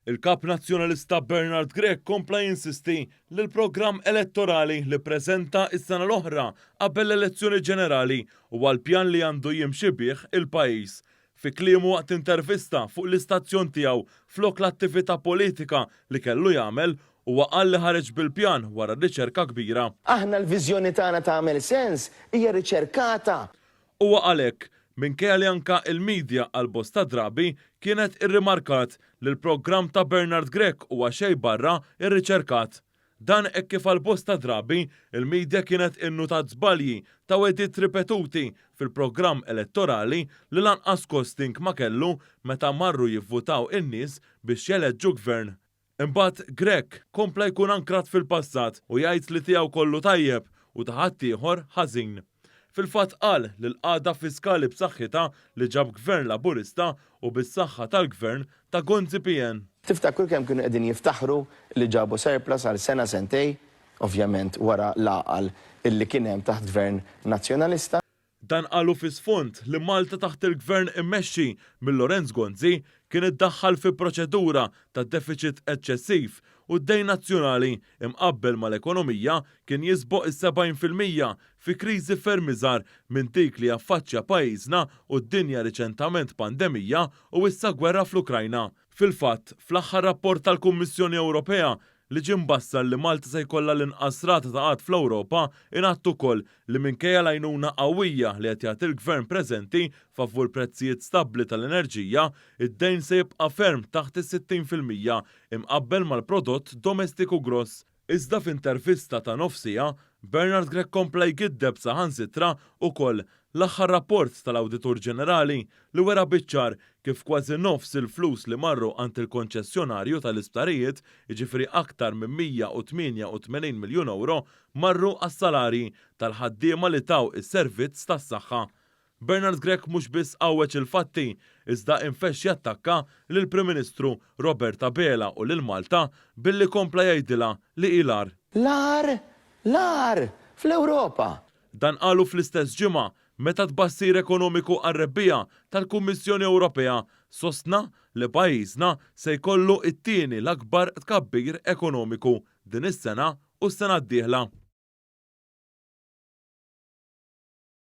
Il-Kap Nazzjonalista Bernard Grech kompla jinsisti li l-programm elettorali li ppreżenta s-sena l-oħra qabel l-elezzjoni ġenerali huwa l-pjan li għandu jimxi bih il-pajjiż. Fi kliemu waqt intervista fuq l-istazzjon tiegħu flok l-attività politika li kellu jagħmel, huwa qal li ħareġ bil-pjan wara riċerka kbira. Aħna l-viżjoni tagħna tagħmel sens, hija riċerkata. Huwa qal hekk minkejja li anka il-media għal bosta drabi kienet irrimarkat li l-programm ta' Bernard Grech huwa xejn barra rriċerkat. Dan hekk kif għal bosta drabi il-media kienet innutat żbalji ta' wegħdiet ripetuti fil-programm elettorali li lanqas costing ma kellu meta marru jivvutaw in-nies biex jeleġġu gvern. Imbagħad Grech kompla jkun ankrat fil-passat u jgħid li tiegħu kollu tajjeb u ta' ħaddieħor ħażin. Fil-fatt qal li l-qagħda fiskali b'saħħitha li ġab Gvern Laburista u bis-saħħa tal-Gvern ta' Gonzi PN. Tiftakru kemm kienu qegħdin jiftaħru li ġabu surplus għal sena sentej, ovvjament wara l-għaqal illi kien hemm taħt Gvern Nazzjonalista. Dan qalu fi sfond li Malta taħt il-Gvern immexxi minn Lawrence Gonzi kien iddaħħal fi proċedura ta' defiċit eċċessiv u d-dejn nazzjonali imqabbel mal-ekonomija kien jisboq is-70% fi kriżi ferm iżgħar minn dik li affaċċja pajjiżna u d-dinja riċentament pandemija u issa gwerra fl-Ukrajna. Fil-fatt, fl-aħħar rapport tal-Kummissjoni Ewropea li ġie mbassar li Malta se jkollha l-inqas rata ta' qgħad fl-Ewropa, ingħad ukoll li minkejja l-għajnuna qawwija li qed jagħti l-Gvern preżenti favur prezzijiet stabbli tal-enerġija, id-dejn se jibqa' ferm taħt is-60% imqabbel mal-prodott domestiku gross. Iżda f'intervista ta' nofs siegħa, Bernard Grech kompla jgiddeb saħansitra ukoll l-aħħar rapport tal-Awditur Ġenerali li wera biċ-ċar kif kważi nofs il-flus li marru għand il-konċessjonarju tal-isptarijiet, jiġifieri aktar minn 188 miljun ewro, marru għas-salarji tal-ħaddiema li taw is-servizz tas-saħħa. Bernard Grech mhux biss għawweġ il-fatti, iżda infexx jattakka lill-Prim Ministru Robert Abela u lil Malta billi kompla jgħidilha li hi l-agħar. L-agħar! L-agħar! Fl-Ewropa! Dan qalu fl-istess ġimgħa meta tbassir ekonomiku għar-rebbiegħa tal-Kummissjoni Ewropea sostna li pajjiżna se jkollu t-tieni l-akbar tkabbir ekonomiku din is-sena u s-sena d-dieħla.